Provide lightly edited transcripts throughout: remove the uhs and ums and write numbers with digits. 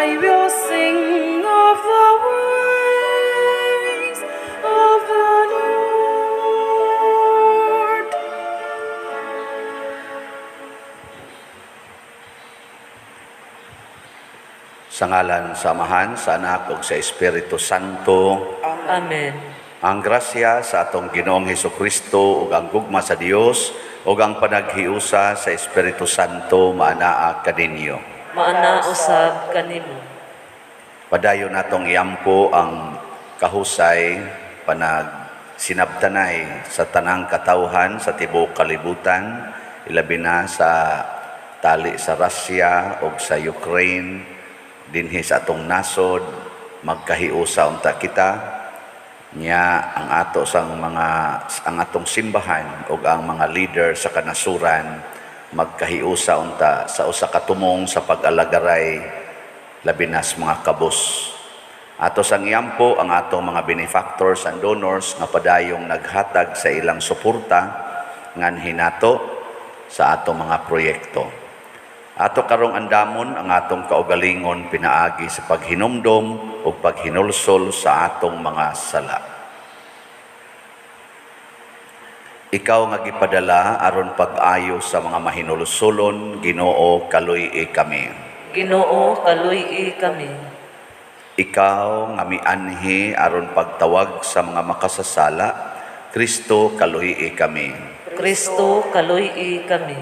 I will sing of the ways of the Lord. Sa ngalan sa Amahan, sa Anak ug sa Espiritu Santo. Amen. Ang grasya sa atong Ginoong Hesukristo ug ang gugma sa Dios ug ang panaghiusa sa Espiritu Santo maanaa kaninyo. Maana usab kanimo. Padayon natong iampo ang kahusay panag sinabtanay sa tanang katawhan sa tibuok kalibutan, ilabi na sa tali sa Russia ug sa Ukraine, dinhi sa atong nasod, magkahiusa unta kita nya ang ato sang mga ang atong simbahan ug ang mga leader sa kanasuran magkahiusa unta sa usa ka tumong sa pag-alagaray labi na sa mga kabus. Ato sang iampo ang atong mga benefactors and donors nga padayong naghatag sa ilang suporta nganhi nato sa atong mga proyekto. Ato karong andamon ang atong kaugalingon pinaagi sa paghinumdom ug paghinulsol sa atong mga sala. Ikaw nga gipadala aron pag-ayo sa mga mahinulsolon, Ginoo, kaluy-i kami. Ginoo, kaluy-i kami. Ikaw nga mianhi aron pagtawag sa mga makasasala, Kristo, kaluy-i kami. Kristo, kaluy-i kami.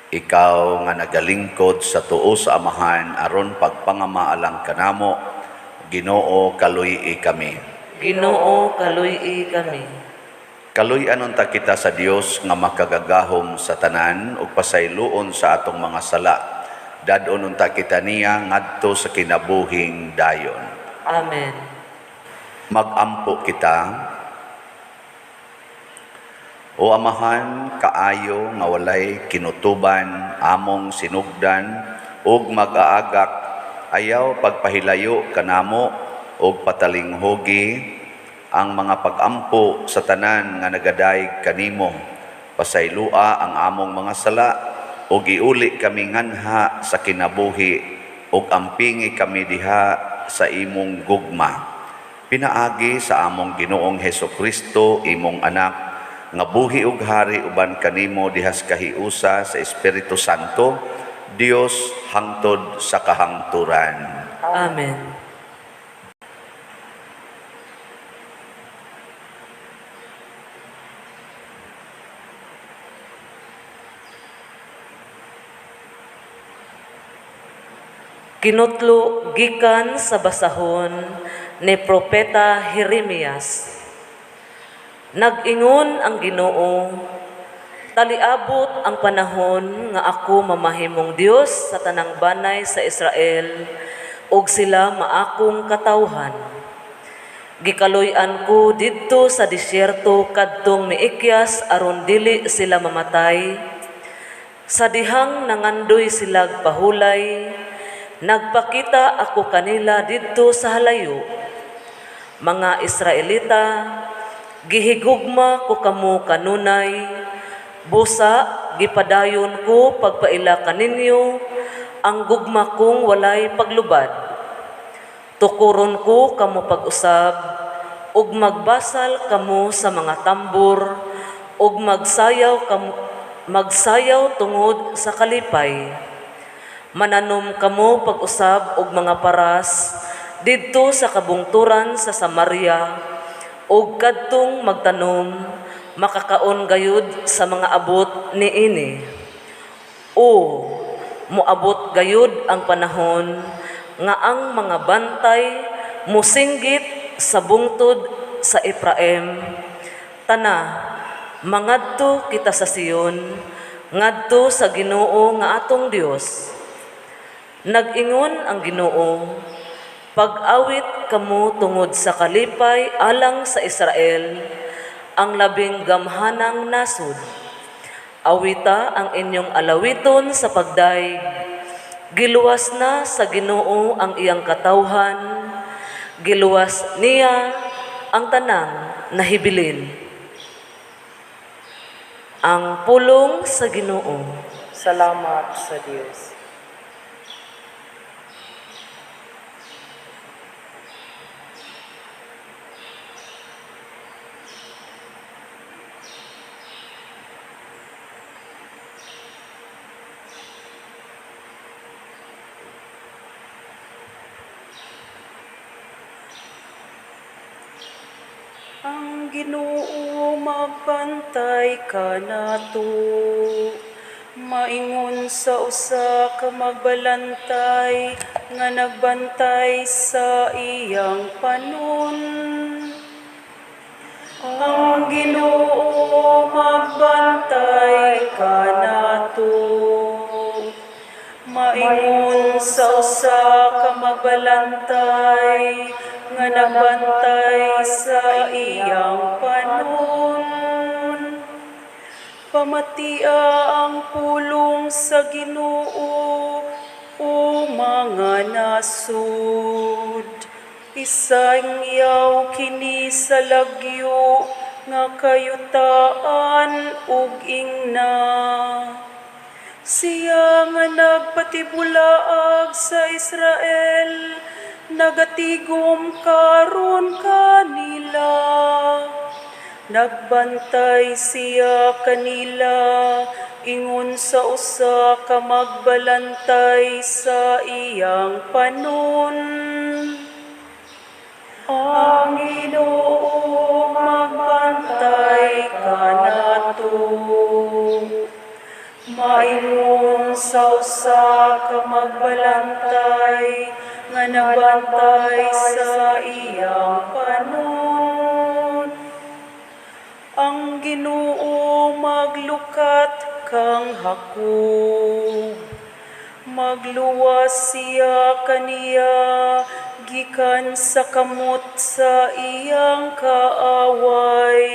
Ikaw nga nagalingkod sa tuo sa Amahan aron pagpangamaalang kanamo, Ginoo, kaluy-i kami. Ginoo, kaluy-i kami. Kaluy-an unta kita sa Dios nga makagagahom sa tanan ug pasayloon sa atong mga sala. Dad-on unta kita niya ngadto sa kinabuhing dayon. Amen. Magampo kita. O Amahan, kaayo nga walay kinutuban among sinugdan ug mag-aagak, ayaw pagpahilayo kanamo ug patalinghugi ang mga pag-ampo sa tanan nga nagadayeg kanimo. Pasaylua ang among mga sala ug iuli kami nganha sa kinabuhi ug ampingi kami diha sa imong gugma. Pinaagi sa among Ginoong Hesukristo, imong anak, nga buhi ug hari uban kanimo dihas kahiusa sa Espiritu Santo, Dios hangtod sa kahangturan. Amen. Kinutlo gikan sa basahon ni Propeta Jeremias. Nag-ingon ang Ginoo, taliabot ang panahon nga ako mamahimong Dios sa tanang banay sa Israel ug sila maakong katawhan. Gikaluy-an ko didto sa disyerto kadtong miikyas aron dili sila mamatay. Sa dihang nangandoy silag pahulay, nagpakita ako kanila didto sa halayo. Mga Israelita, gihigugma ko kamo kanunay, busa gipadayon ko pagpaila kaninyo ang gugma kong walay paglubad. Tukuron ko kamo pag-usab, ug magbasal kamo sa mga tambor, ug magsayaw kamo, magsayaw tungod sa kalipay. Mananom kamo pag-usab og mga paras didto sa kabungturan sa Samaria, ug kadtong magtanom makakaon gayud sa mga abot niini. O moabot gayud ang panahon nga ang mga bantay mosinggit sa bungtod sa Ephraim, tana, mangadto kita sa Sion, ngadto sa Ginoo nga atong Dios. Nag-ingon ang Ginoo, pag-awit kamo tungod sa kalipay alang sa Israel, ang labing gamhanang nasod. Awita ang inyong alawiton sa pagdayeg. Giluwas na sa Ginoo ang iyang katawhan. Giluwas niya ang tanang nahibilin. Ang pulong sa Ginoo. Salamat sa Dios. Ang Ginoo magbantay kanato. Maingon sa usa ka magbalantay nga nagbantay sa iyang panon. Ang Ginoo magbantay kanato. Maingon sa usa ka magbalantay nga nagbantay sa iyang panon. Pamatia ang pulong sa Ginoo, o mga nasud. Isangyaw kini sa lagyo nga kayutaan ug ingna. Siya nga nagpatibulaag sa Israel, nagatigom karon kanila. Nagbantay siya kanila, ingon sa usa ka magbalantay sa iyang panon. Ang Ginoo magbantay kanato. Maingon sa usa ka magbalantay nga nagbantay sa iyang panon. Ang Ginoo maglukat kang Jacob. Magluwas siya kaniya gikan sa kamot sa iyang kaaway.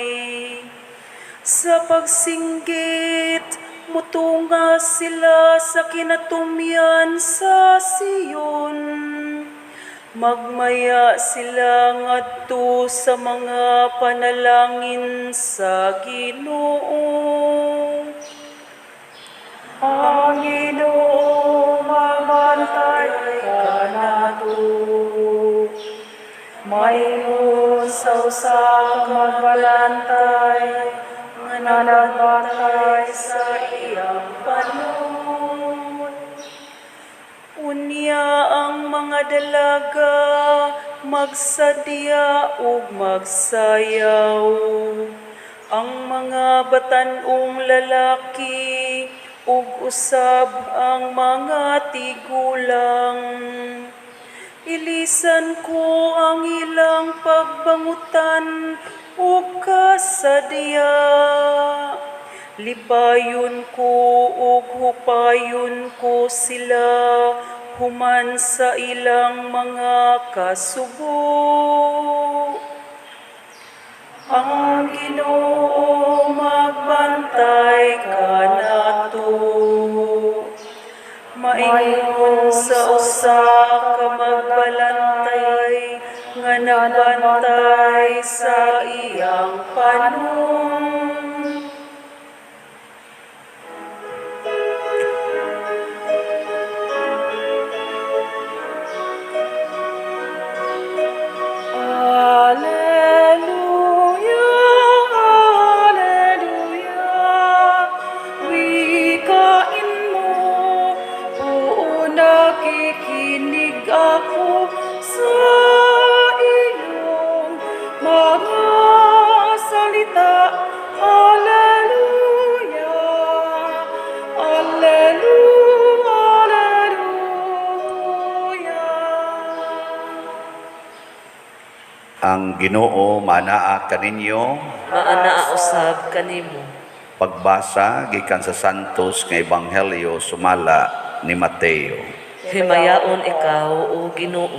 Sa pagsinggit, mutunga sila sa kinatumyan sa Sion. Magmaya sila ngadto sa mga panalangin sa Ginoo. Ang Ginoo magbantay kanato. Maingon sa usa ka magbalantay nga nagbantay sa iyang panon. Unya ang mga dalaga magsadya ug magsayaw. Ang mga batan-ong lalaki ug usab ang mga tigulang. Ilisan ko ang ilang pagbangutan ug kasadya. Lipayon ko ug hupayon ko sila human sa ilang mga kasubo. Ang Ginoo magbantay kanato. Maingon sa usa ka magbalantay nga nagbantay sa iyang panon. Alleluia, Alleluia, wikain mo, oo, nakikinig ako sa iyong mga salita. Alleluia, Alleluia, Alleluia. Ang Ginoo manaa kaninyo. Maanaa usab kanimo. Pagbasa gikan sa Santos nga Ebanghelyo sumala ni Mateo. Himayaon ikaw, o Ginoo.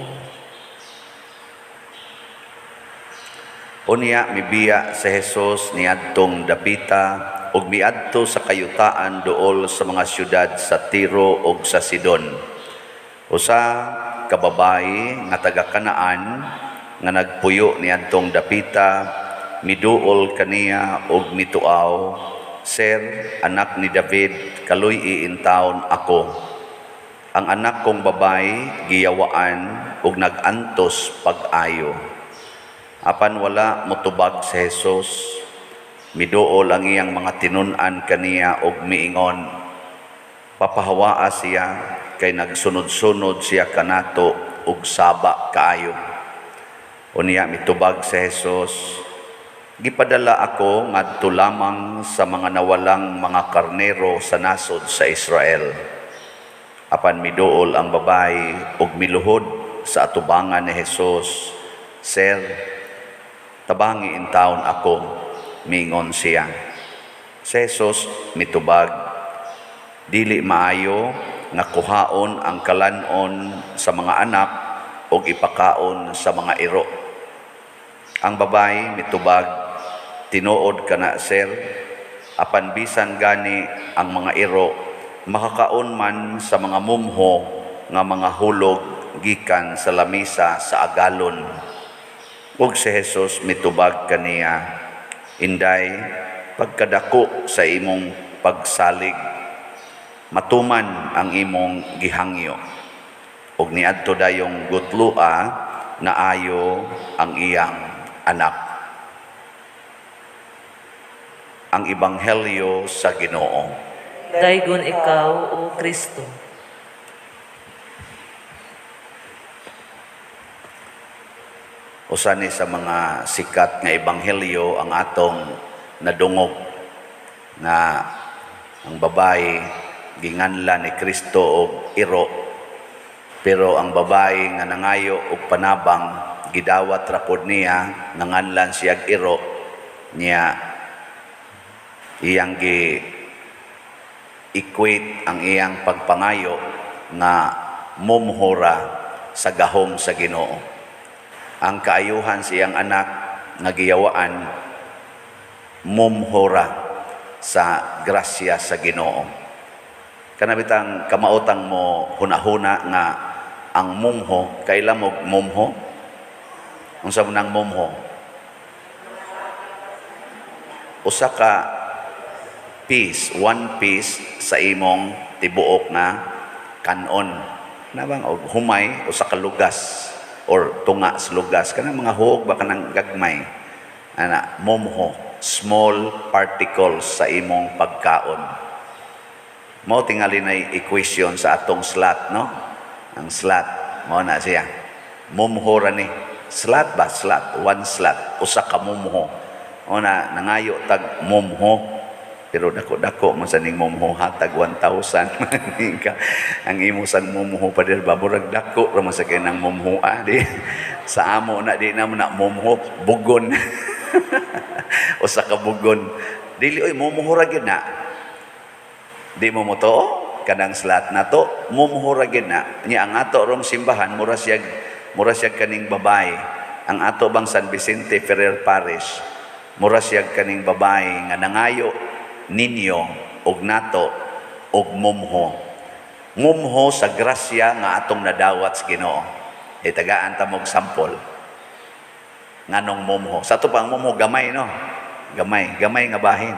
Unya mibiya si Jesus niadtong dapita ug miadto sa kayutaan duol sa mga syudad sa Tiro ug sa Sidon. Usa ka babayi nga taga Kanaan nga nagpuyo niadtong dapita miduol kaniya ug mituaw, "Sir, anak ni David, kaluy-i intawon ako. Ang anak kong babayi giyawaan ug nag-antos pag-ayo." Apan wala motubag si Jesus. Miduol ang iyang mga tinun-an kaniya ug miingon, "Papahawaa siya kay nagsunod-sunod siya kanato ug saba kaayo." Unya mitubag si Jesus, Gipadala ako ngadto lamang sa mga nawalang mga karnero sa nasod sa Israel." Apan miduol ang babae ug miluhod sa atubangan ni Jesus. "Sir, tabangi intawon ako," mingon siya. Si Jesus mitubag, "Dili maayo nga kuhaon ang kalanon sa mga anak ug ipakaon sa mga iro." Ang babae mitubag, "Tinuod kana, sir, apan bisan gani ang mga iro makakaon man sa mga mumho nga mga hulog gikan sa lamisa sa agalon." Ug si Jesus mitubag kaniya, "Inday, pagkadako sa imong pagsalig, matuman ang imong gihangyo." Ug niadto dayong gutloa naayo ang iyang anak. Ang Ebanghelyo sa Ginoo. Daygon ikaw, O Kristo. Usa ni sa mga sikat nga ebanghelyo ang atong nadungog nga ang babae ginganlan ni Kristo og iro, pero ang babae nga nangayo og panabang gidawat ra pod niya, nanganlan siya og iro niya. Iyang gi equate ang iyang pagpangayo nga mumhora sa gahom sa Ginoo. Ang kaayuhan sa iyang anak nga giyawaan, mumhora sa grasya sa Ginoo. Kana bitang kamaotang mo hunahuna nga ang mumho, kaila mo mumho? Unsa man ang mumho? Usa ka piece, one piece sa imong tibuok nga kanon. Nabang og humay usa ka lugas or tunga sa lugas, kanang mga huog ba, kanang gagmay. Ana, mumho, small particles sa imong pagkaon. Mao tingali na equation sa atong slat, no? Ang slat, mao na siya. Mumho ra ni. Slat ba? Slat. One slat. Usa ka mumho. O na, nangayo tag mumho. Pero dako-dako man sa ning mumho, hatag 1,000. Ka ang imo sang mumho pa dir ba, murag dako ra man sa kay nang mumho, ah, di sa amo na di na mo na mumho, bugon, usa ka bugon. Dili oy, mumho ra gyud na. Di mo motuo kanang slat na to, mumho ra gyud na nya. Ang ato rong simbahan, mura siya kaning babae. Ang ato bang San Vicente Ferrer Parish, mura siya kaning babae nga nangayo ninyo og nato og mumho, mumho sa grasya nga atong nadawat sa Ginoo. E tagaan ta mog sample nganong mumho. Sa ato pa ang mumho gamay, no? Gamay, gamay nga bahin.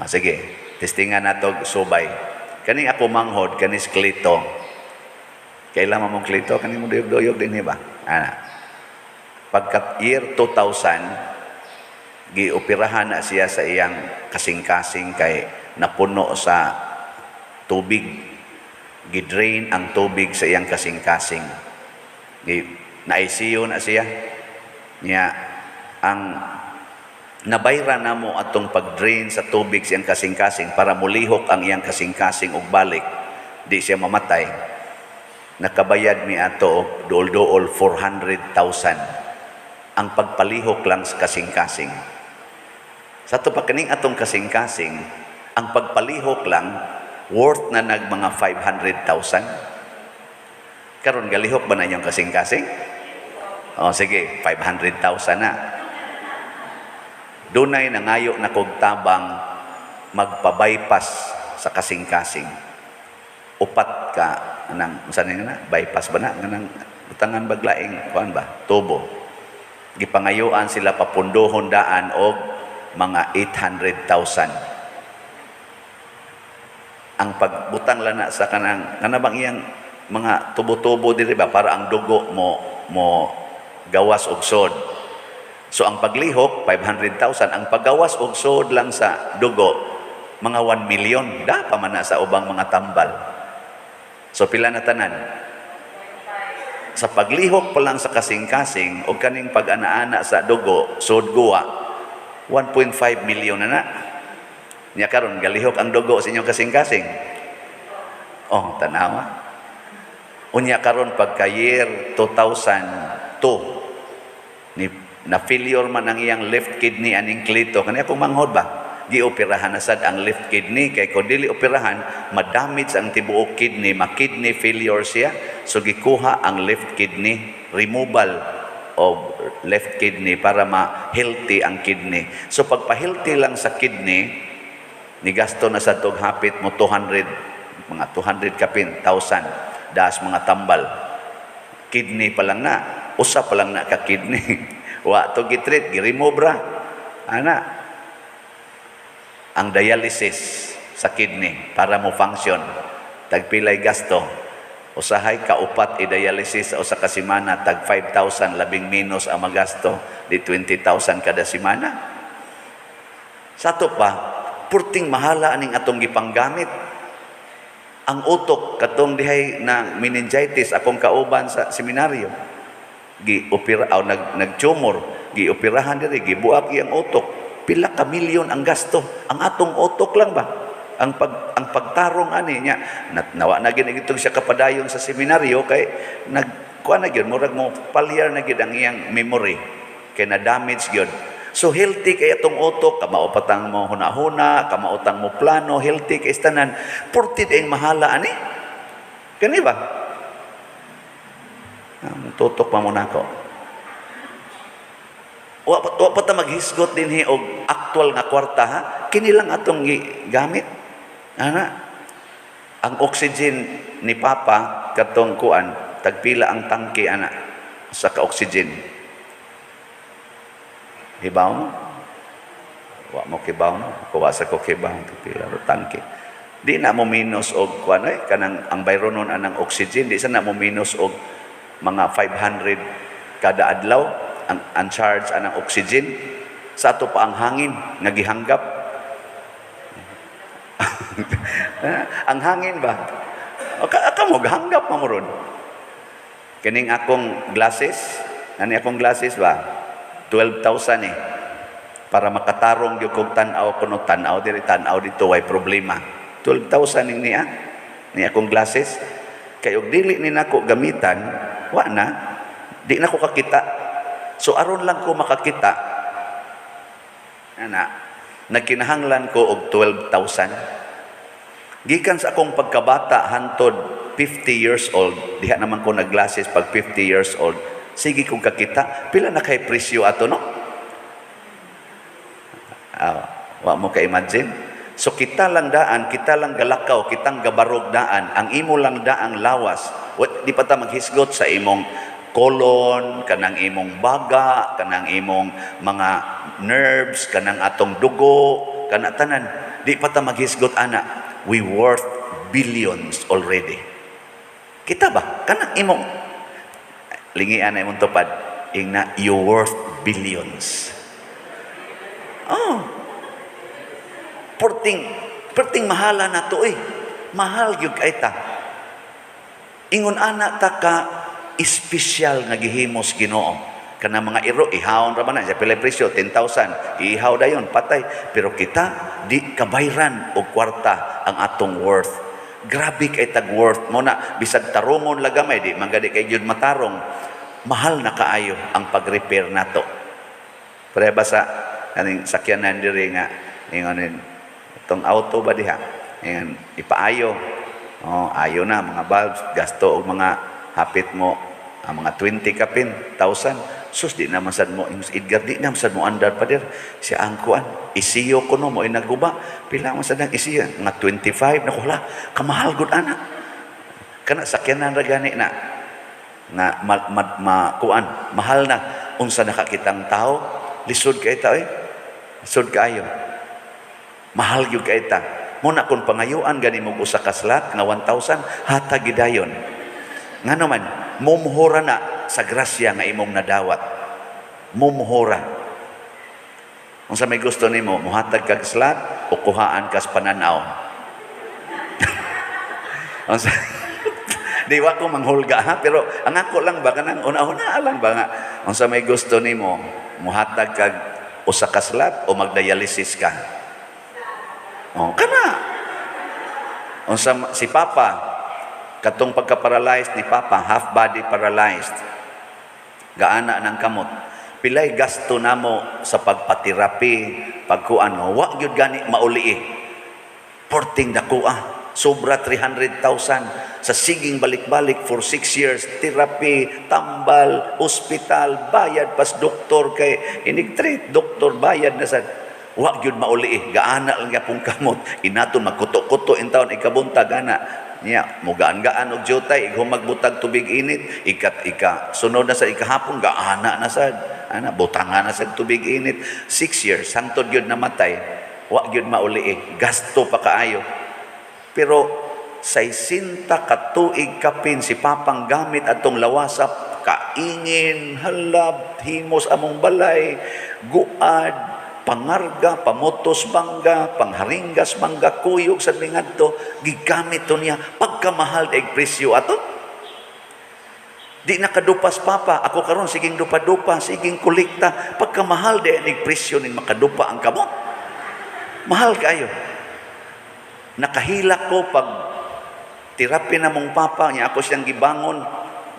Ah, sige, testingan nato og subay. Kani ako manghod, kani si Clito. Kailan mo mong Clito? Kani mo duyog-duyog din ba? Ana. Pagkat year 2000, gioperahan na siya sa iyang kasing-kasing kay napuno sa tubig. Gidrain ang tubig sa iyang kasing-kasing. Gi na ICU na siya. Niya, ang nabayra namo atong pag-drain sa tubig sa iyang kasing-kasing para mulihok ang iyang kasing-kasing og balik, di siya mamatay. Nakabayad mi ato og duol-duol 400,000 ang pagpalihok lang sa kasing-kasing. Sa ato pa kaning atong kasing-kasing, ang pagpalihok lang worth na nag mga 500,000. Karon galihok ba na inyong kasing-kasing? O sige, 500,000 na. Dunay nangayo na kog tabang magpa-bypass sa kasing-kasing. Upat ka anang unsa ni na bypass ba na nganang butangan baglaing kuan ba, tubo. Gipangayuan sila papundohon daan og mga 800,000 ang pagbutang lana sa kanang kanabang iyang mga tubo-tubo diri ba, para ang dugo mo mo gawas og sod. So ang paglihok 500,000, ang paggawas og sod lang sa dugo mga 1 million da pa man na sa ubang mga tambal. So pila na tanan? Sa paglihok pa lang sa kasing-kasing o kaning pag-ana-ana sa dugo, sud guwa, 1.5 million na na. Nya karon galihok ang dugo sa inyong kasing-kasing. Oh, tanawa. Unya karon, pagka year 2002 ni, na failure man ang iyang left kidney aning Cleto, kani akong manghod ba, gioperahan na sad ang left kidney, kay kung dili operahan, madamage ang tibuok kidney, ma-kidney failure siya. So gikuha ang left kidney, removal of left kidney para ma-healthy ang kidney. So pagpa-healthy lang sa kidney, ni gasto na sa tog hapit mo 200, mga 200 kapin thousand das mga tambal. Kidney pa lang na, usa pa lang na ka kidney. Wa to gitreat, gi-remove ra ana. Ang dialysis sa kidney para mo function, tagpilay gasto? Usahay kaupat i-dialysis sa usa ka semana, tag 5,000 labing minus ang magasto, di 20,000 kada semana. Sa ato pa, purting mahala aning atong gipanggamit. Ang utok, katong dihay na meningitis akong kauban sa seminaryo, gi-opera aw nag nag-tumor, gioperahan diri, gibuak iyang utok. Pila ka milyon ang gasto? Ang atong utok lang ba, ang pagtarong ani niya, nawa na gid itong siya kapadayon sa seminaryo, kay nag kuan na gyud, murag mo failure na gyud ang iyang memory kay na damage gyud. So healthy kay atong utok, kamao patang mo hunahuna, kamautang mo plano, healthy kay tanan. Purti ang mahala ani. Kani ba? Ah, tutok pa mo nako. Wa pa ta maghisgot dinhi og actual nga kwarta ha. Kini lang atong gamit. Ana. Ang oxygen ni Papa katong kuan, tagpila ang tangke ana sa ka-oxygen? Hibaw mo? Wa mo kibaw no? Kuwa sa ko kibaw tagpila ro tangke. Di na mo minus og kuan ay, kanang ang bayronon anang oxygen, di sa na mo minus og mga 500 kada adlaw ang charge anang oxygen. Sa ato pa ang hangin nga gihanggap. Ang hangin ba? O ka mo gihanggap mo ron. Kining akong glasses, ani akong glasses ba? 12,000 eh. Para makatarong gyud kog tan-aw kuno, tan-aw diri, tan-aw dito, way problema. 12,000 ning niya. Ni akong glasses. Kay og dili ni nako gamitan, wa na. Di na ko kakita. So aron lang ko makakita, ana, nagkinahanglan ko og 12,000. Gikan sa akong pagkabata hantod 50 years old, diha naman ko nag-glasses pag 50 years old, sige kong kakita. Pila na kay presyo ato, no? Ah, wa mo ka-imagine? So kita lang daan, kita lang galakaw, kitang gabarog daan, ang imo lang daang lawas. Wa, di pa ta maghisgot sa imong colon, kanang imong baga, kanang imong mga nerves, kanang atong dugo, kana tanan. Di pa ta maghisgot ana. We worth billions already. Kita ba? Kanang imong lingian na imong tupad, ingna, "You worth billions." Oh. Perting mahala na to eh. Mahal gyud kay ta. Ingon ana ta ka espesyal nga gihimos Ginoo. Kana mga iro, ihawon ra man na sa pila presyo, 10,000. Ihaw dayon, patay. Pero kita di kabayran og kwarta ang atong worth. Grabe kay tag worth mo na, bisag tarungon la gamay, di man gani kay jud matarong. Mahal na kaayo ang pag-repair nato. Pareha ba sa kaning sakyanan diri nga ingon itong auto ba diha? Ingon ipaayo. Oh, ayo na mga bulbs, gasto og mga hapit mo ang mga 20 kapin, thousand. Sus, di naman sad mo, ingos Edgar, di naman sad mo andar pa dir. Siya ang kuan, isiyo ko no, mo inaguba. Pila man sad ang isiyo? Mga 25, naku hala, kamahal gud ana. Kana sakyanan ra gani na nga ma, kuan, mahal na. Unsa nakakitang tao, lisod kay ta eh. Lisod kaayo. Mahal gyud kay ta. Muna kung pangayuan gani mo usa ka slot nga 1,000, hatag gidayon. Ngano man, mumuhura na sa grasya nga imong nadawat. Mumuhura. Unsa may gusto nimo, muhatag kag slot o kuhaan kas pananaw? Unsa? Di wa ko manghulga ha, pero ang ako lang ba, kanang una-una lang ba nga unsa may gusto nimo, muhatag kag usa ka slot o magdialysis ka? Oh, kana. Unsa si Papa, katong pagka-paralyzed ni Papa, half body paralyzed. Gaana ng kamot. Pilay gasto namo sa pagpaterapi, pagkuan, wa gyud gani mauli eh. Porting dako ah. Sobra 300,000 sa siging balik-balik for 6 years. Therapy, tambal, ospital, bayad pas doktor kay inig-treat, doktor bayad na sa wa gyud mauli eh. Gaana lang gyapon kamot. Inaton magkuto-kuto in taon ikabuntag ana. Niya, mugaan-gaan og jutay, ikaw magbutag tubig init, ikat ika sunod na sa ikahapon gaana na sad. Ana butangan na sa tubig init. 6 years hangtod gyud namatay. Wa gyud mauli eh. Gasto pa kaayo. Pero 60 ka tuig kapin si Papang gamit atong lawasap, kaingin, halab, himos among balay, guad, pangarga, pamutos mangga, pangharinggas mangga, kuyog sa mingadto, gigamit to niya. Pagkamahal og presyo ato. Di nakadupas Papa, ako karon siging dupa-dupa, siging kolekta, pagkamahal di og presyo ning makadupa ang kamot. Mahal kayo. Nakahilak ko pag therapy na mong papa niya, ako siyang gibangon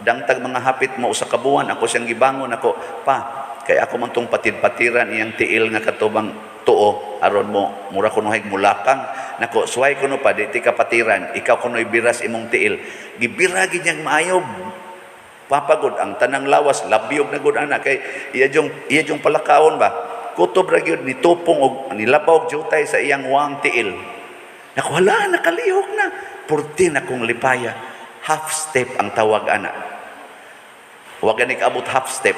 dangtag mga hapit mo sa kabuan, ako siyang gibangon ako pa kay ako man tong patid-patiran iyang tiil nga katubang tuo aron mo mura kuno hay mulakang nako, suway kuno pa, di ti kapatiran, ikaw kuno biras imong tiil. Gibira gid niyang maayo. Papagod ang tanang lawas, labyog na gud ana kay iya jung palakaon ba, kutob ra gyud ni tupong og nilabaw og jutay sa iyang wang tiil. Naku, hala, nakalihok na. Purti na kong lipaya. Half step ang tawag ana. Huwag gani kaabot half step.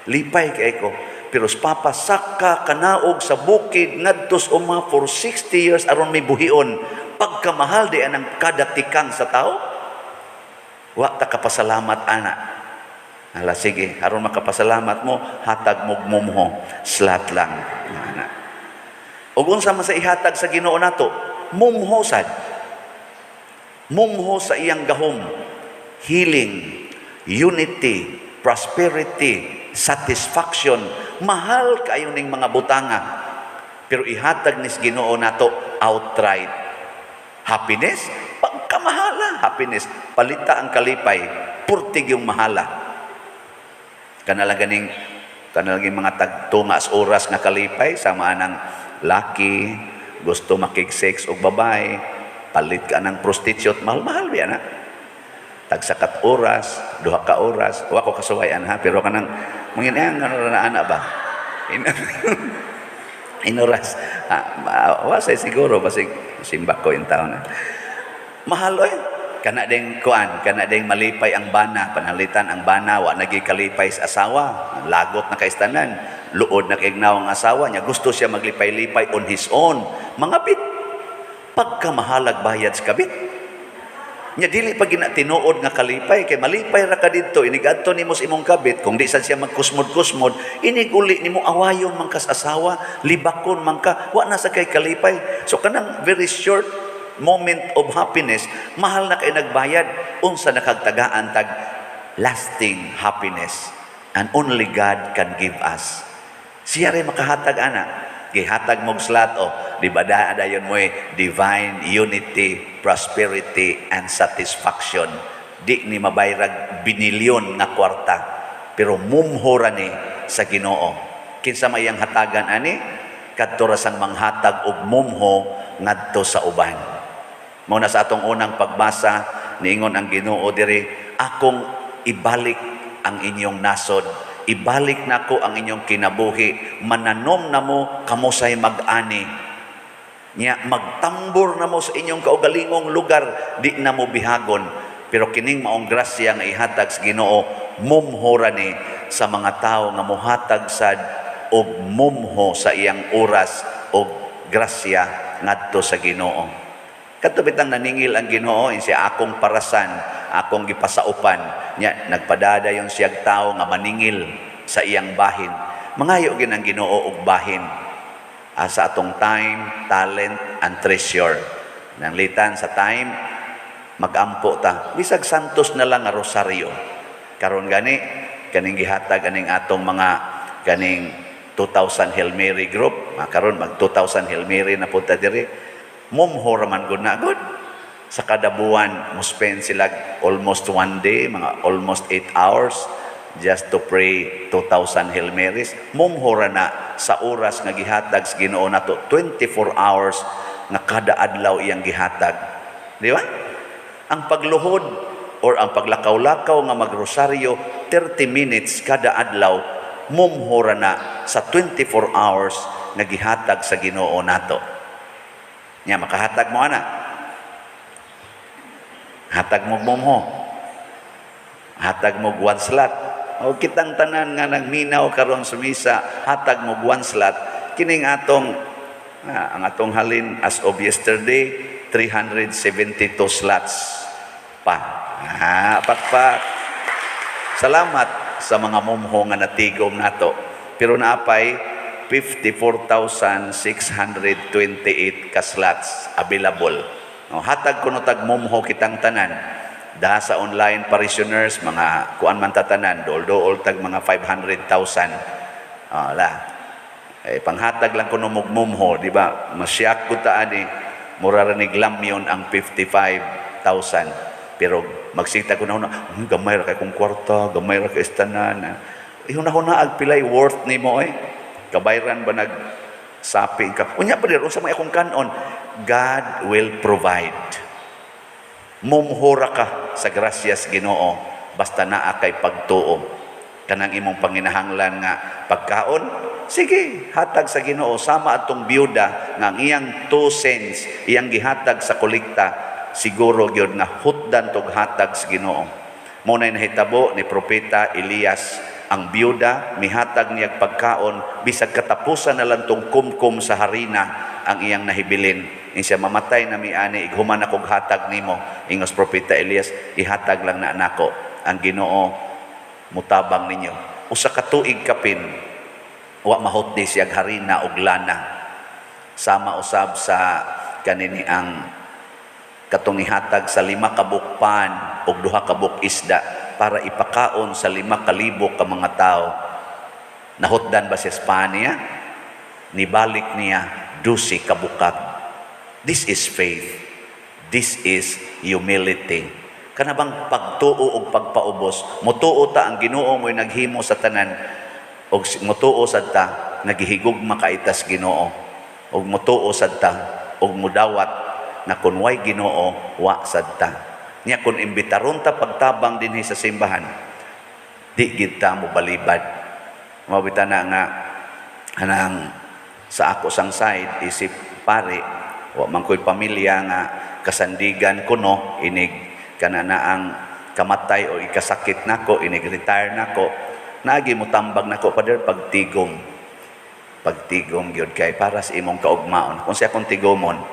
Lipay kay ko. Pero sa Papa, saka kanaog sa bukid ngadto sa uma for 60 years aron may buhion. Pagkamahal di anang kada tikang sa tao. Wa ta kapasalamat ana. Hala sige, aron makapasalamat mo, hatag mo mumho, slot lang. Ana. Ug unsa man sa ihatag sa Ginoo nato? Mumho sad. Mumho sa iyang gahom. Healing, unity, prosperity, satisfaction. Mahal kayo ning mga butanga. Pero ihatag nis Ginoo nato outright. Happiness, pagkamahala happiness. Palita ang kalipay, purtig yung mahala. Kana lang ganing kana lang mga tagtungas oras nga kalipay sama ng laki gusto makig-sex og babae, palit ka ng prostitute, mahal-mahal biya na. Tagsakat oras, 2 ka oras, wa ko kasuwayan ha, pero kanang mga ano na ana ba? Inoras. Ah, wa say siguro basig simbak ko in taon na. Mahal oy. Kana ding kuan, kana ding malipay ang bana, panalitan ang bana, wa nagi kalipay sa asawa, lagot na kaistanan, luod na kay ang asawa niya, gusto siya maglipay-lipay on his own. Mga bit, pagkamahalag bayad sa kabit. Nya dili pa gina tinuod nga kalipay kay malipay ra ka didto inigadto nimo sa imong kabit, kung di sad siya magkusmod-kusmod, inig uli nimo awayon man kas asawa, libakon man ka, wa na sa kay kalipay. So kanang very short moment of happiness, mahal na kay nagbayad. Unsa nakagtagaan tag lasting happiness? And only God can give us. Siya rin makahatag ana. Gihatag mong slot o, di ba dayon mo eh, divine unity, prosperity, and satisfaction. Di ni mabayrag binilyon nga kwarta, pero mumhora ni sa Ginoo. Kinsa may ang hatagan ani? Kadto ra sang manghatag og mumho ngadto sa uban. Mao na sa atong unang pagbasa, niingon ang Ginoo diri, "Akong ibalik ang inyong nasod. Ibalik nako ang inyong kinabuhi. Mananom na mo, kamo say mag-ani. Nya magtambor na mo sa inyong kaugalingong lugar, di na mo bihagon." Pero kining maong grasya nga ihatag sa Ginoo, mumhora ni sa mga tawo nga muhatag sad og mumho sa iyang oras og grasya ngadto sa Ginoo. Kadto bitang naningil ang Ginoo in siya, "Akong parasan, akong gipasaupan." Nya nagpadada yon siyag tawo nga maningil sa iyang bahin. Mangayo gin ang Ginoo og bahin sa atong time, talent, and treasure. Nanglitan sa time, Magampo ta. Bisag santos na lang nga rosaryo. Karon gani, kaning gihatag aning atong mga kaning 2000 Hail Mary group, karon mag 2000 Hail Mary na punta diri. Mumho ra man gud na gud. Sa kada buwan, mo spend sila almost one day, mga almost 8 hours just to pray 2,000 Hail Marys. Mumho ra na sa oras nga gihatag sa Ginoo nato, 24 hours nga kada adlaw iyang gihatag. Di ba? Ang pagluhod or ang paglakaw-lakaw nga magrosaryo 30 minutes kada adlaw, mumho ra na sa 24 hours nga gihatag sa Ginoo nato. Nya makahatag mo ana. Hatag mo mumho. Hatag mo one slot. O kitang tanan nga nagminaw karon sa misa, hatag mo one slot. Kining atong ang atong halin as of yesterday, 372 slots pa. Ah, pakpak. Salamat sa mga mumho nga natigom nato. Pero naapay 54,628 ka slots available. No, hatag kuno tag mumho kitang tanan. Daha sa online parishioners, mga kuan man tatanan, dool-dool tag mga 500,000. Ah, la. Eh, panghatag lang kuno mog mumho, di ba? Masyak ko ta ani, mura ra ni lamyon ang 55,000. Pero magsita ko na una, gamay ra kay kong kwarta, gamay ra kay istanan." Ihuna-huna ag pilay worth nimo eh. Kabayran ba nag saping ka? Unya pa dir, unsa may akong kanon? God will provide. Mumhura ka sa grasyas Ginoo basta naa kay pagtuo. Kanang imong panginahanglan nga pagkaon, sige, hatag sa Ginoo sama atong biyuda nga ang iyang 2 cents iyang gihatag sa kolekta, siguro gyud nga hutdan tog hatag sa Ginoo. Mao nay nahitabo ni propeta Elias. Ang biyuda mihatag niyag pagkaon bisag katapusan na lang tong kumkum sa harina ang iyang nahibilin. Ing siya, "Mamatay na mi ani, ighuman akong hatag nimo." Ingos propeta Elias, "Ihatag lang na nako, ang Ginoo mutabang ninyo." Usa ka tuig kapin wa mahutdi siya harina og lana. Sama usab sa kanini ang katong nihatag sa 5 ka bukpan og 2 ka buk isda para ipakaon sa 5,000 ka mga tao. Nahutdan ba sa Espanya? Nibalik niya 12 ka bukag. This is faith. This is humility. Kana bang pagtuo og pagpaubos? Mutuo ta ang Ginoo mo'y naghimo sa tanan og mutuo sad ta nagihigugma kay tas Ginoo og mutuo sad ta og mudawat na kun way Ginoo, wa sad ta. Nya kun imbitaron ta pagtabang dinhi sa simbahan, di gid ta mo balibad. Mao bitaw na nga anang sa ako sang side isip pare, wa man ko'y pamilya nga kasandigan kuno inig kana na ang kamatay o ikasakit nako, inig retire nako, naagi mo tambag nako, "Pader, pagtigom." Pagtigom gyud kay para sa imong kaugmaon. Kung siya akong tigomon,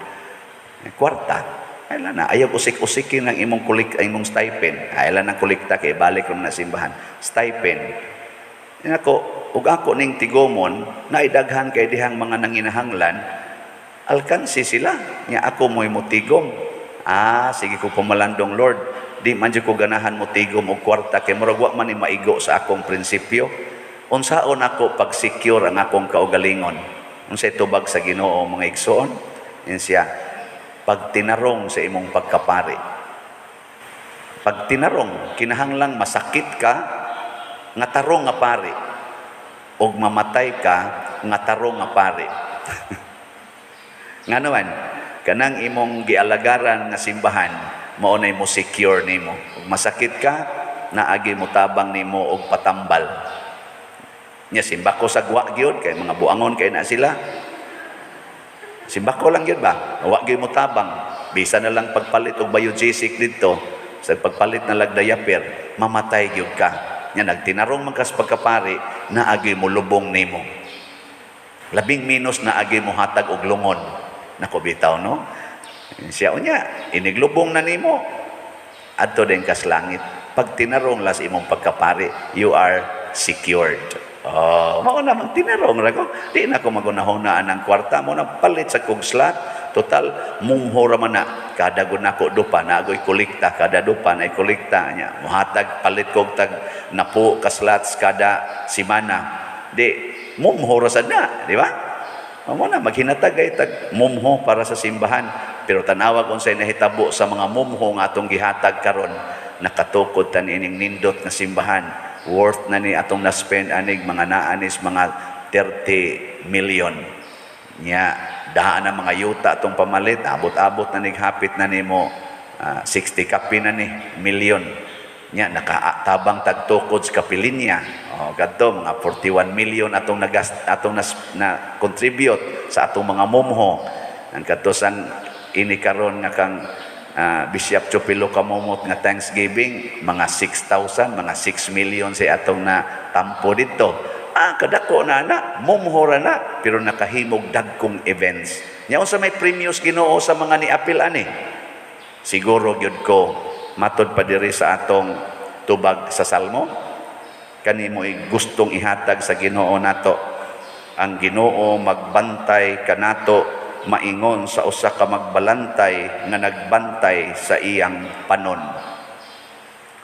eh, kwarta ay na ayaw usik-usikin ang imong kulik, ang imong stipend. Ay lang ang kolekta kay balik ron na simbahan stipend. Ako ug ako ning tigomon, naidaghan kay dihang mga nanginahanglan, alkansi sila. Nya ako mo'y motigom. Ah, sige ko pamalandong, "Lord, di man jud ko ganahan mo tigom og kwarta kay murag wa man ni maigo sa akong prinsipyo. Unsaon ako pag-secure ang akong kaugalingon?" Unsay tubag sa Ginoo, mga igsoon? Yun siya, pagtinarong sa imong pagkapari. Pagtinarong, kinahanglang masakit ka nga tarong nga pari og mamatay ka nga tarong nga pari. Nga naman, kanang imong gialagaran nga simbahan, mao nay mo secure nimo. Ug masakit ka, naagi mo tabang nimo og patambal. Nya simba ko sa gwa gyud kay mga buangon kay na sila. Simba ko lang gyud ba? Wa gyud mo tabang. Bisa na lang pagpalit og Biogesic didto, sa pagpalit na lag diaper, mamatay gyud ka. Nya nagtinarong man kas pagkapari, naagi mo lubong nimo. Labing minus naagi mo hatag og lungon. Nako bitaw, no? Siya unya, iniglubong na nimo. Adto din kas langit. Pag tinarong las imong pagkapari, you are secured. Oh, mao na magtinarong ra ko. Di na ko magunahunaan ang kwarta mo na palit sa kog slot. Total, mumho ra man na. Kada gud nako dupa, naagoy kolekta, kada dupa na kolekta nya. Muhatag palit kog tag napo ka slots kada simana. Di mumho ra sad na, di ba? Mao na maghinatag ay tag mumho para sa simbahan. Pero tanawa kung unsay nahitabo sa mga mumho nga atong gihatag karon, nakatukod ta niining nindot nga simbahan. Worth na ni atong na-spend anig mga naanis mga 30 million. Nya daan ang mga yuta atong pamalit, abot-abot na nig hapit na nimo 60 kapi na ni million. Nya nakatabang tagtukod sa kapilinya. Oh, kadto mga 41 million atong nagas atong nas, na contribute sa atong mga mumho. Ang kadto sang ini karon nga kang Bishop Teofilo Camomot nga Thanksgiving, mga 6,000, mga 6 million sa atong na tampo dito. Ah, kadako na na, mumho ra na, pero nakahimog dagkong events. Nya unsa may premios Ginoo sa mga niapil ani? Siguro gyud ko matod pa diri sa atong tubag sa Salmo, kani mo gustong ihatag sa Ginoo nato. Ang Ginoo magbantay kanato maingon sa usa ka magbalantay nga nagbantay sa iyang panon.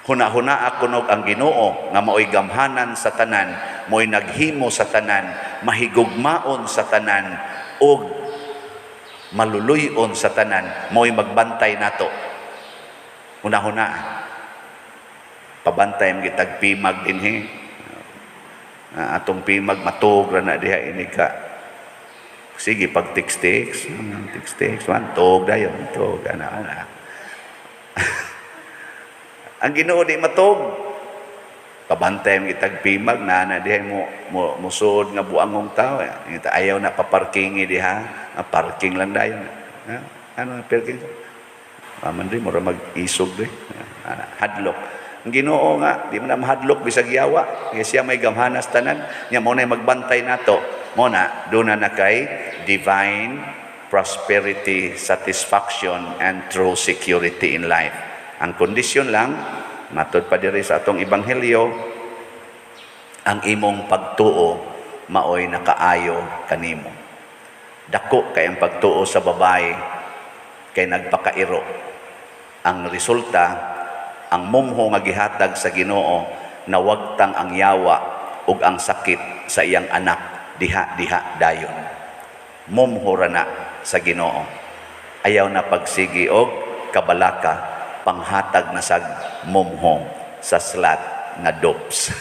Huna-huna kunog ang Ginoo nga maoy gamhanan sa tanan, mo'y naghimo sa tanan, mahigugmaon sa tanan ug maluluyon sa tanan, mo'y magbantay nato. Huna-huna. Pabantay ang gitag pimag dinhi. Atong pimag matug ra na diha ini ka. Sige, pag text-text, text-text, man, tug dayon, tug, ana, ana. Ang Ginoo di matug. Pabantay ang gitag pimag na na diha mo mo musuod nga buangong tao. Ita ayaw na paparkingi diha. Ah, parking lang dayon. Ha? Ano parking? Paman rin, mura mag-isog rin. Ana, hadlok. Ang Ginoo nga, di man na mahadlok bisag yawa. Kaya siya may gamhanas tanan. Nya mo na magbantay nato. Mo na, doon na kay divine prosperity, satisfaction, and true security in life. Ang kondisyon lang, matod pa diri sa atong ebanghelyo, ang imong pagtuo maoy nakaayo kanimo. Dako kay ang pagtuo sa babae kay nagpakairo. Ang resulta, ang mumho nga gihatag sa Ginoo, nawagtang ang yawa ug ang sakit sa iyang anak diha-diha dayon. Mumho ra na sa Ginoo. Ayaw na pagsigi og kabalaka, panghatag na sag mumho sa slot nga dops.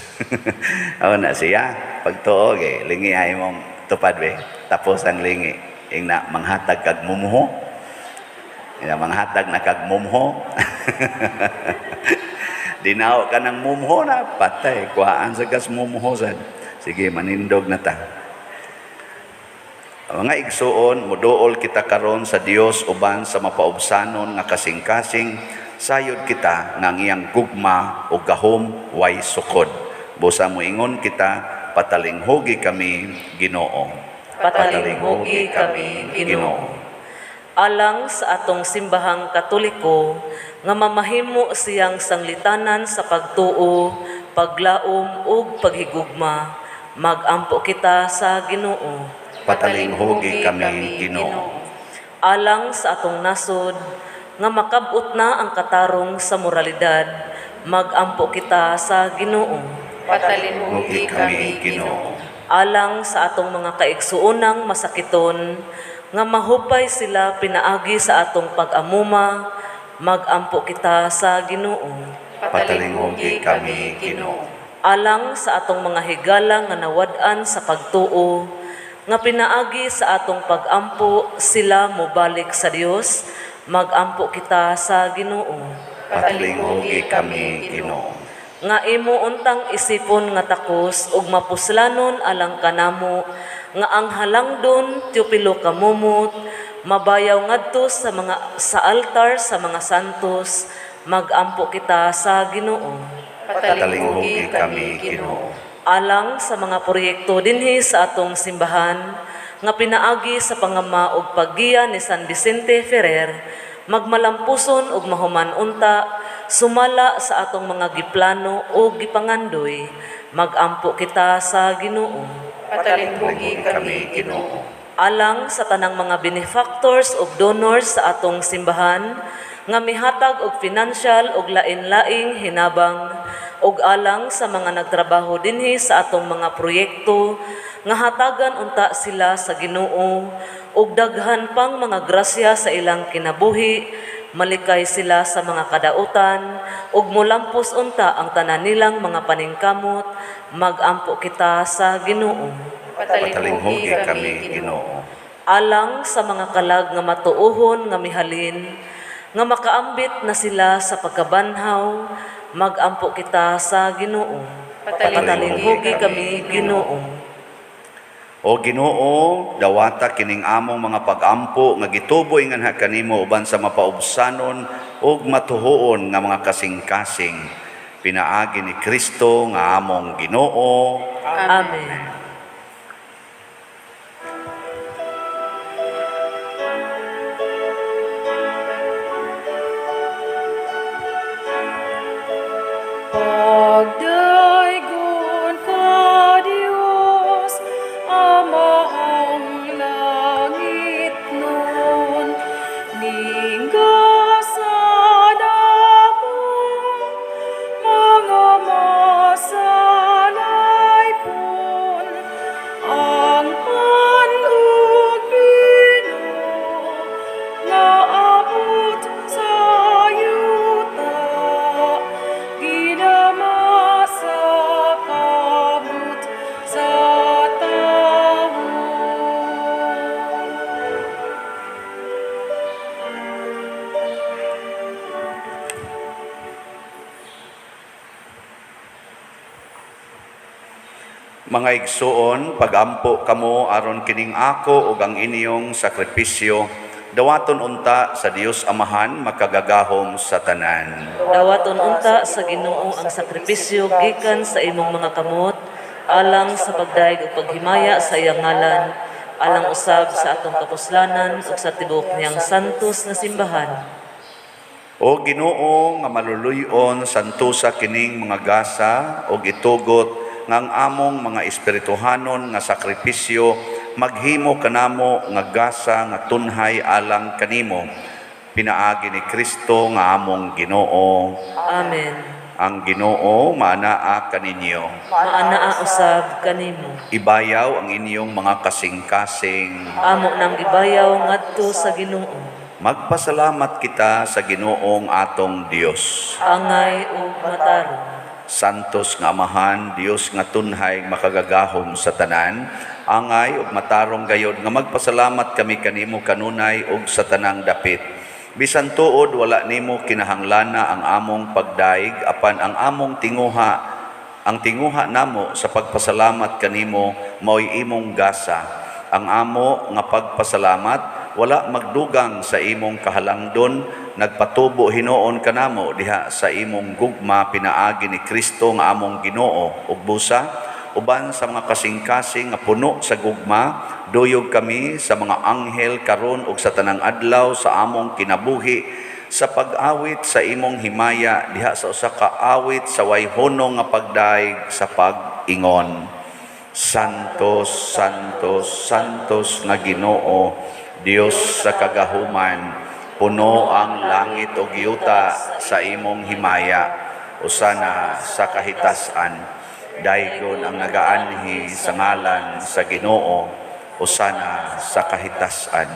Aw na siya, pagtuo eh, lingi ay mong tupad be. Tapos ang lingi, ingna manghatag kag mumho. Ina manghatag na kag mumho. Dinaw ka ng mumho na, patay. Kuhaan sa gas mumho sad. Sige, manindog na ta. Mga igsuon, muduol kita karon sa Dios uban sa mapaubsanon nga kasing-kasing, sayod kita nga ang iyang gugma o gahom way sukod. Busa moingon kita, patalinghugi kami, Ginoo. Patalinghugi kami, Ginoo. Alang sa atong simbahang Katoliko nga mamahimo siyang sanglitanan sa pagtuo, paglaom ug paghigugma, magampo kita sa Ginoo. Patalinghugi kami, Ginoo. Alang sa atong nasod nga makab-ot na ang katarong sa moralidad, magampo kita sa Ginoo. Patalinghugi kami, Ginoo. Alang sa atong mga kaigsuonang masakiton nga mahupay sila pinaagi sa atong pag-amuma, magampo kita sa Ginoo. Patalinghugi kami, Ginoo. Alang sa atong mga higala nga nawad-an sa pagtuo, nga pinaagi sa atong pagampo sila mobalik sa Dios, magampo kita sa Ginoo. Patalinghugi kami, Ginoo. Nga imo untang isipon nga takos ug mapuslanon alang kanamo nga ang halangdon Teopilo Camomot mabayaw ngadto sa mga sa altar sa mga santos, magampo kita sa Ginoo. Patalinghugi kami, Ginoo. Alang sa mga proyekto dinhi sa atong simbahan nga pinaagi sa pangama ug paggiya ni San Vicente Ferrer magmalampuson ug mahuman unta sumala sa atong mga giplano o gipangandoy, magampo kita sa Ginoo. Patalinghugi kami, Ginoo. Alang sa tanang mga benefactors ug donors sa atong simbahan nga mihatag og financial ug lain-laing hinabang, ug alang sa mga nagtrabaho dinhi sa atong mga proyekto nga hatagan unta sila sa Ginoo ug daghan pang mga grasya sa ilang kinabuhi, malikay sila sa mga kadautan ug molampos unta ang tanan nilang mga paningkamot, magampo kita sa Ginoo. Patalinghugi kami, Ginoo. Alang sa mga kalag nga matuohon nga mihalin, nga makaambit na sila sa pagkabanhaw, magampo kita sa Ginoo. Patalinghugi kami, Ginoo. O Ginoo, dawata kining among mga pagampo nga gituboy nganha kanimo uban sa mapaubsanon ug matuhuon nga mga kasing-kasing. Pinaagi ni Kristo nga among Ginoo. Amen. Pagdaygon ka, Diyos, Amahang langit nun, ninggasan ako, mga masalaypon, ang panug bino, nga abot sa yuta, ginama sa kamot sa tawo. Mga igsuon, pagampo kamo aron kining ako ug ang inyong sakripisyo, dawaton unta sa Dios Amahan makagagahom sa tanan. Dawaton unta sa Ginoo ang sakripisyo gikan sa imong mga kamot alang sa pagdayeg ug paghimaya sa iyang ngalan, alang usab sa atong kapuslanan ug sa tibuok niyang santos nga simbahan. O Ginoo nga maluluy-on, santusa kining mga gasa ug itugot nga ang among mga espirituhanon nga sakripisyo maghimo kanamo nga gasa nga tunhay alang kanimo. Pinaagi ni Kristo nga among Ginoo. Amen. Ang Ginoo maanaa kaninyo. Maanaa usab kanimo. Ibayaw ang inyong mga kasing-kasing. Amo nang gibayaw ngadto sa Ginoo. Magpasalamat kita sa Ginoong atong Dios. Angay ug matarong. Santos nga Amahan, Dios nga tunhay makagagahom sa tanan, angay ug matarong gayod nga magpasalamat kami kanimo kanunay ug sa tanang dapit. Bisan tuod wala nimo kinahanglana ang among pagdaig apan ang among tinguha, ang tinguha namo sa pagpasalamat kanimo mao'y imong gasa. Ang amo nga pagpasalamat wala magdugang sa imong kahalangdon, nagpatubo hinuon kanamo diha sa imong gugma pinaagi ni Kristo nga among Ginoo. Ug busa uban sa mga kasing-kasing nga puno sa gugma, duyog kami sa mga anghel karon ug sa tanang adlaw sa among kinabuhi sa pag-awit sa imong himaya diha sa usa ka awit sa way hunong nga pagdaig sa pag-ingon. Santos, Santos, Santos nga Ginoo, Dios sa kagahuman, puno ang langit ug yuta sa imong himaya, usana sa kahitasan. Daygon ang nagaanhi sa ngalan sa Ginoo, usana sa kahitasan.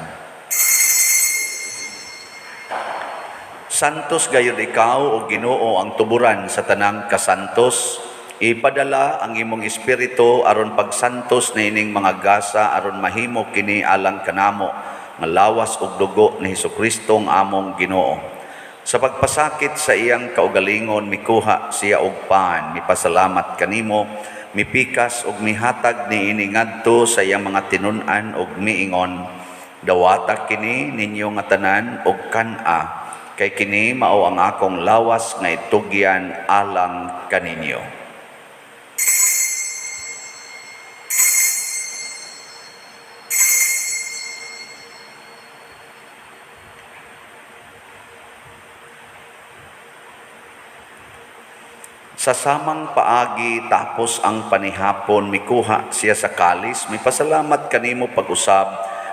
Santos gayud ikaw o Ginoo ang tuburan sa tanang kasantos. Ipadala ang imong espiritu aron pagsantos niining mga gasa aron mahimo kini alang kanamo nga lawas ug dugo ni Hesukristo ang among Ginoo. Sa pagpasakit sa iyang kaugalingon mikuha siya og pan, mipasalamat kanimo, mipikas ug mihatag niini ngadto sa iyang mga tinun-an ug miingon, dawata kini ninyo nga tanan og kan-a, kay kini mao ang akong lawas nga itugyan alang kaninyo. Sa samang paagi tapos ang panihapon mikuha siya sa kalis, mipasalamat kanimo pag-usab,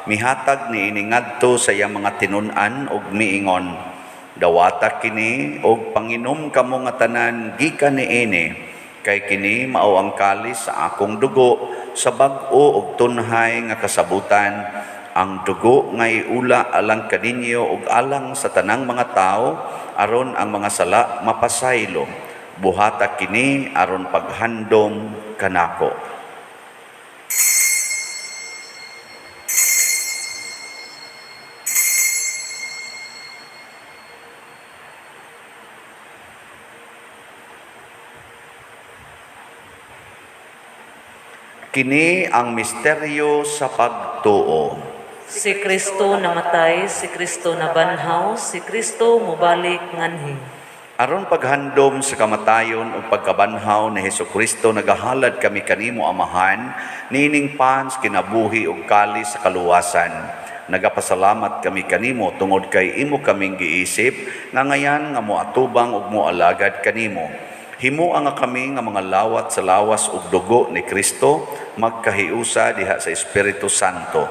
mihatag niini ngadto sa iyang mga tinun-an ug miingon, "Dawata kini og panginom kamo nga tanan gikan niini, kay kini mao ang kalis sa akong dugo sa bag-o ug tunhay nga kasabutan, ang dugo nga iula alang kaninyo ug alang sa tanang mga tawo aron ang mga sala mapasaylo. Buhata kini aron paghandom kanako." Kini ang misteryo sa pagtuo. Si Kristo namatay, si Kristo nabanhaw, si Kristo mobalik nganhi. Aron paghandom sa kamatayon ug pagkabanhaw ni Hesukristo, nagahalad kami kanimo, Amahan, niining pan sa kinabuhi ug kalis sa kaluwasan. Nagapasalamat kami kanimo tungod kay imo kaming giisip nga ngayan nga moatubang ug moalagad kanimo. Himoa nga kami nga mga lawat sa lawas ug dugo ni Kristo magkahiusa diha sa Espiritu Santo.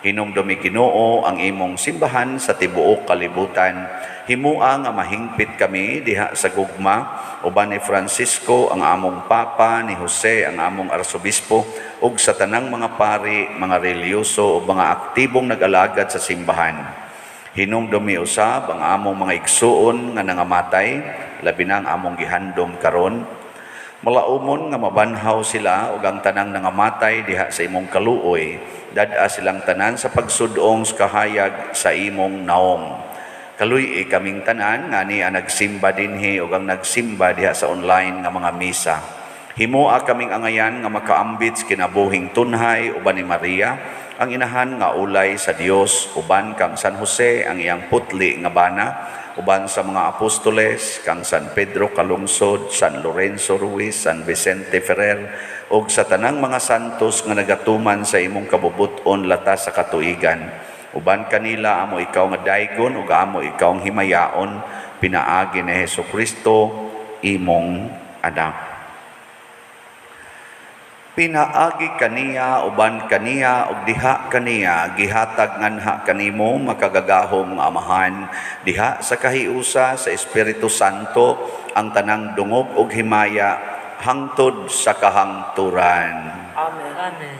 Hinumdumi, Ginoo, ang imong simbahan sa tibuok kalibutan. Himoa nga mahingpit kami diha sa gugma uban ni Francisco ang among Papa, ni Jose ang among Arsobispo ug sa tanang mga pari, mga relihiyoso ug mga aktibong nag-alagad sa simbahan. Hinumdumi usab ang among mga igsuon nga nangamatay, labi na ang among gihandom karon. Malaumon nga mabanhaw sila ug ang tanang nangamatay diha sa imong kaluoy. Dad-a silang tanan sa pagsudong sa kahayag sa imong naong. Kaluy-i kaming tanan nga ni ang nagsimba dinhi ug ang nagsimba diha sa online nga mga misa. Himoa kaming angayan nga makaambit sa kinabuhing tunhay uban ni Maria, ang inahan nga ulay sa Dios, uban kang San Jose ang iyang putli nga bana, uban sa mga apostoles, kang San Pedro Calungsod, San Lorenzo Ruiz, San Vicente Ferrer, ug sa tanang mga santos nga nagatuman sa imong kabubut-on latas sa katuigan. Uban kanila amo ikaw nga daygon ug amo ikaw ang himayaon pinaagi ni Hesus Kristo, imong anak. Pinaagi kaniya, uban kaniya ug diha kaniya, gihatag nganha kanimo, makagagahom nga Amahan, diha sa kahiusa sa Espiritu Santo, ang tanang dungog ug himaya hangtod sa kahangturan. Amen. Amen.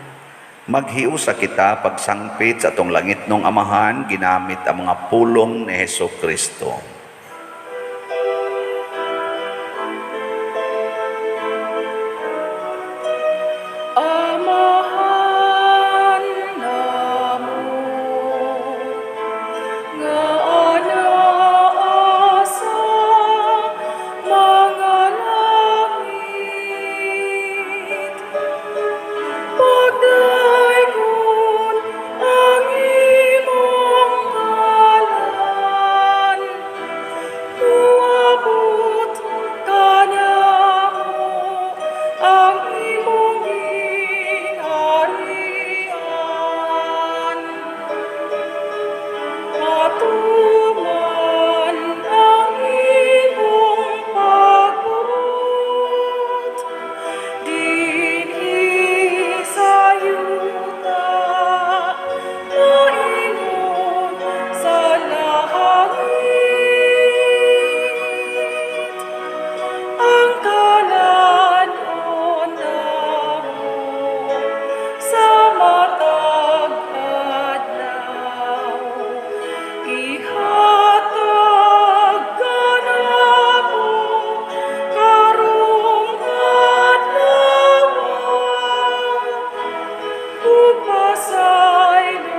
Maghiusa kita pagsangpit sa atong langitnong Amahan ginamit ang mga pulong ni Hesus Kristo. Amahan namo nga anaa sa mga langit, pagdaygon ang imong ngalan, muabot kanamo ang imong gingharian. Matuman ang imong pagbuot dinhi sa yuta maingon sa langit. Ang kalan-on namo sa matag adlaw ihatag kanamo karong adlaw ug pasayloa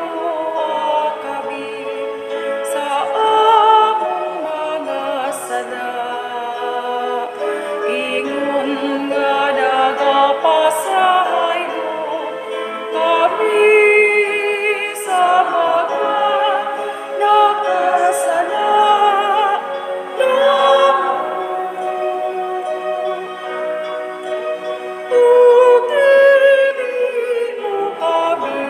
kami sa among mga sala ingon nga nagapasaylo kami sa mga nakasala namo. Ug dili mo kami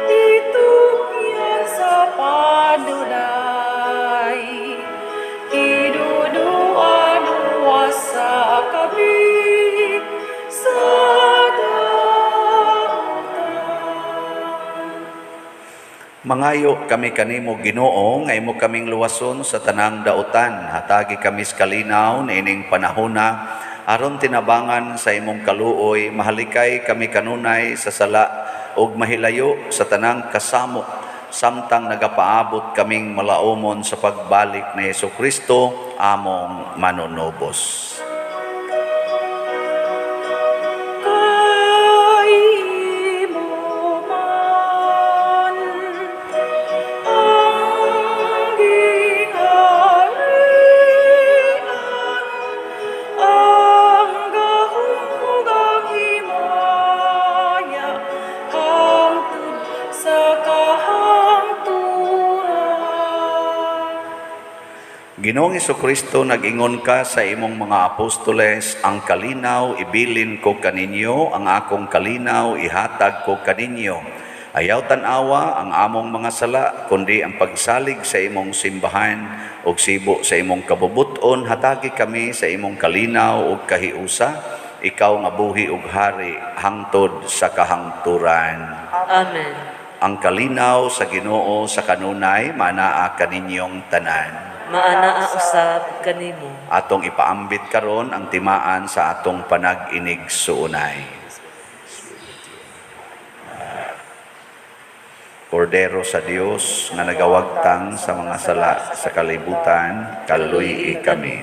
itugyan sa panulay, hinunuan sa kami. Mangayo kami kanimo, Ginoo, nga imo kaming luwason sa tanang dautan. Hatagi kami sa kalinaw niining panahona aron tinabangan sa imong kaluoy mahalikay kami kanunay sa sala ug mahilayo sa tanang kasamok samtang nagapaabot kaming malaumon sa pagbalik ni Hesukristo among manunubos. Kay imo man ang gingharian, ang gahom ug ang himaya, hangtod sa kahangturan. Ginoong Kristo, nag-ingon ka sa imong mga apostoles, "Ang kalinaw ibilin ko kaninyo, ang akong kalinaw ihatag ko kaninyo." Ayaw tan-awa ang among mga sala, kundi ang pagsalig sa imong simbahan ug sibo sa imong kabubuton, hatagi kami sa imong kalinaw ug kahiusa, ikaw nga buhi ug hari hangtod sa kahangturan. Amen. Ang kalinaw sa Ginoo sa kanunay manaa kaninyong tanan. Maanaa usab kanimo. Atong ipaambit karon ang timaan sa atong panag-inigsuonay. Kordero sa Dios nga nagawagtang sa mga sala sa kalibutan, kaluy-i kami.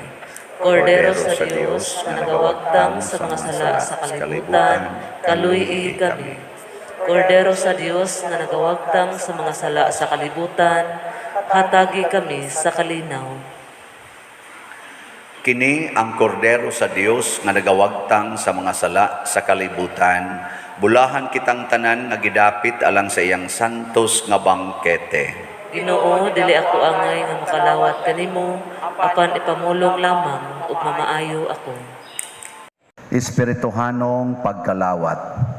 Kordero sa Dios nga nagawagtang sa mga sala sa kalibutan, kaluy-i kami. Kordero sa Dios nga nagawagtang sa mga sala sa kalibutan, hatagi kami sa kalinaw. Kini ang kordero sa Dios nga nagawagtang sa mga sala sa kalibutan. Bulahan kitang tanan nga gidapit alang sa iyang santos nga bangkete. Ginoo, dili ako angay nga makalawat kanimo, apan ipamulong lamang ug mamaayo ako. Espirituhanong pagkalawat.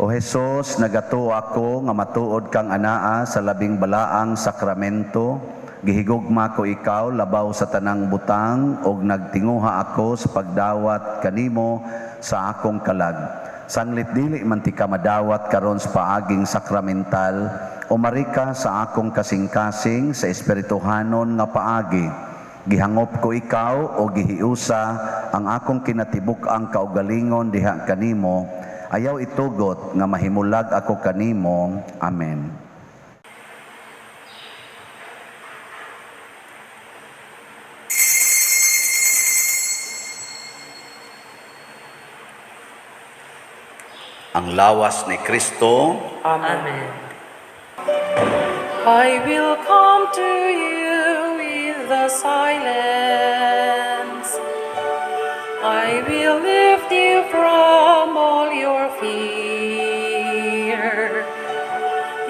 O Hesus, nagatuo ako nga matuod kang anaa sa labing balaang sakramento. Gihigugma ko ikaw labaw sa tanang butang ug nagtinguha ako sa pagdawat kanimo sa akong kalag. Sanglit dili man tika madawat karon sa paaging sakramental, umari ka sa akong kasing-kasing sa espirituhanon nga paagi. Gihangop ko ikaw o gihiusa ang akong kinatibuk-ang kaugalingon diha kanimo. Ayaw itugot nga mahimulag ako kanimo. Amen. Ang lawas ni Kristo. Amen. I will come to you in the silence. I will lift you from all your fear.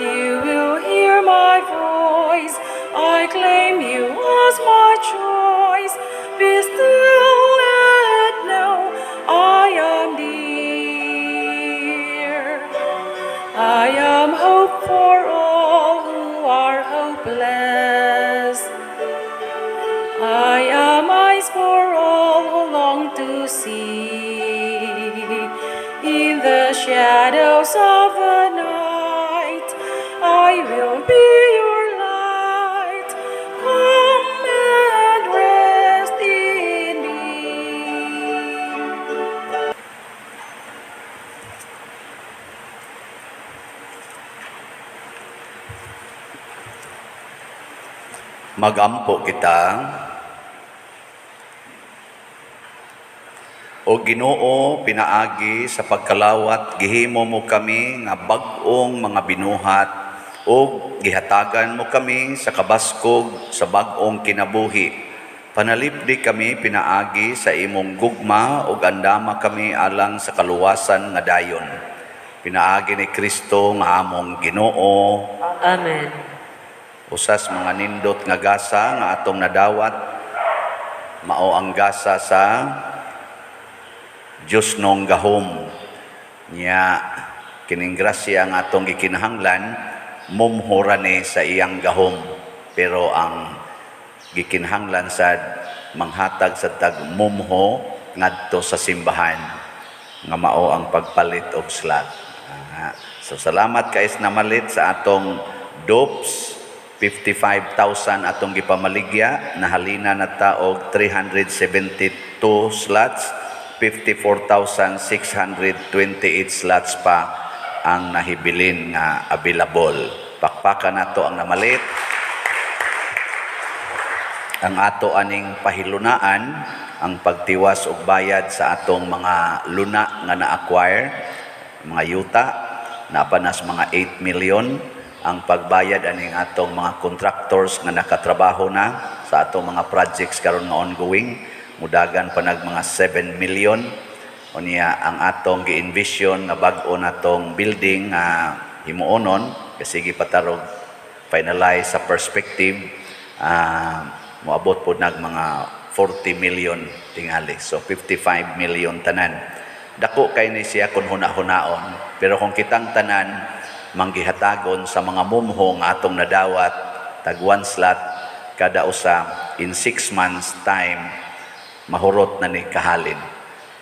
You will hear my voice. I claim you as my choice. Be still and know I am near. I am hope for all who are hopeless. I am eyes for all who long to see. In the shadows of the night, I will be your light. Come and rest in me. Magampo kita. O Ginoo, pinaagi sa pagkalawat gihimo mo kami nga bag-ong mga binuhat ug gihatagan mo kami sa kabaskog sa bag-ong kinabuhi. Panalipdi kami pinaagi sa imong gugma ug andama kami alang sa kaluwasan nga dayon. Pinaagi ni Kristo nga among Ginoo. Amen. Usas mga nindot nga gasa nga atong nadawat mao ang gasa sa Dios nong gahom. Nya kining grasya nga atong gikinahanglan mumhura ni sa iyang gahom, pero ang gikinahanglan sad manghatag sa tag mumho ngadto sa simbahan nga mao ang pagpalit og slot. So salamat kay sa namalit sa atong dupes. 55,000 atong gipamaligya, nahalina na ta og 372 slots. 54,628 slots pa ang nahibilin nga available. Pakpakan nato ang namalit. Ang ato aning pahilunaan ang pagtiwas og bayad sa atong mga luna nga na-acquire, mga yuta, napanas mga 8 million. Ang pagbayad aning atong mga contractors nga nakatrabaho na sa atong mga projects karon nga ongoing, mudagan pa nag mga 7 million. Unya ang atong gi-envision nga bag-o natong building nga himuonon kasi gipatarog finalize sa perspective, moabot po nag mga 40 million tingali. So 55 million tanan. Dako kay ni siya kung huna-hunaon, pero kung kitang tanan manggihatagon sa mga mumho nga atong nadawat, tag one slot kada usa, in 6 months time mahurot na ni kahalin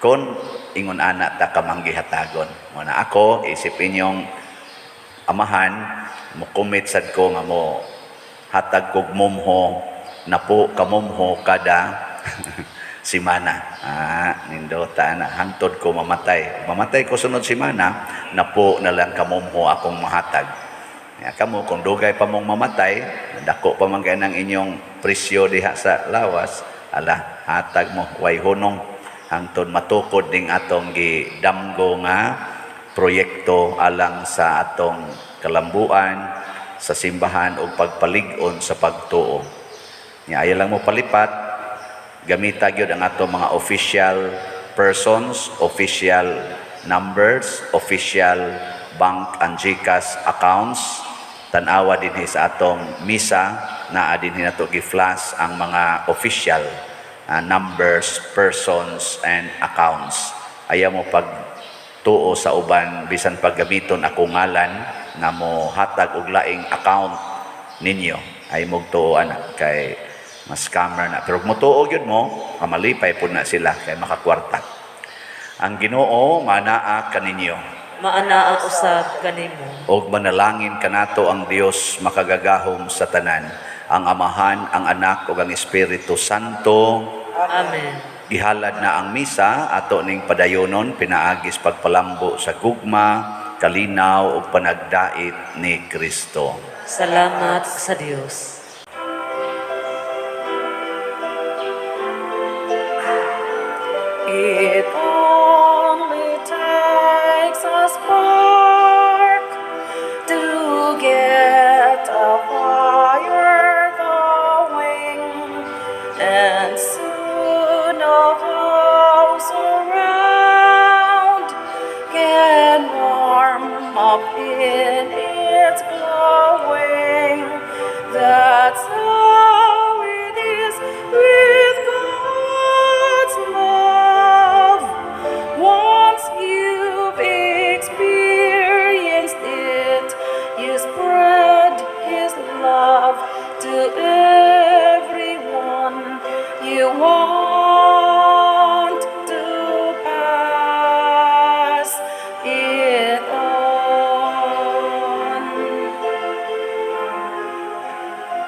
kon ingon ana ta ka manggihatagon. Mo na ako, isip inyong amahan, mo commit sad ko nga mo hatag kog mumho, 10 ka mumho kada simana. Nindota na hangtod ko mamatay. Mamatay ko sunod simana, 10 na lang ka mumho akong mahatag. Ya, kamo kung dugay pa mong mamatay, dako pa man kay ng inyong presyo diha sa lawas, ala, hatag mo, way hunong hangtod matukod ning atong gidamgo nga proyekto alang sa atong kalambuan sa simbahan ug pagpalig-on sa pagtuo. Nya ayaw lang mo palipat, gamita gyud ang atong mga official persons, official numbers, official bank and GCash accounts. Tan-awa dinhi sa atong misa, naa dinhi nato gi-flash ang mga official numbers, persons and accounts. Ayaw mo pag tuo sa uban, bisan paggamiton ako ngalan nga mo hatag og laing account ninyo, ay mo tuo ana kay mas scammer na. Pero kung motuo gyud mo, malipay pud na sila kay makakwarta. Ang Ginoo manaa kaninyo. Maanaa usab kanimo. Og manalangin kanato ang Dios makagagahom sa tanan, ang Amahan, ang Anak ug ang Espiritu Santo. Amen. Gihalad na ang misa, ato ning padayonon pinaagis pagpalambo sa gugma, kalinaw ug panagdait ni Kristo. Salamat sa Dios.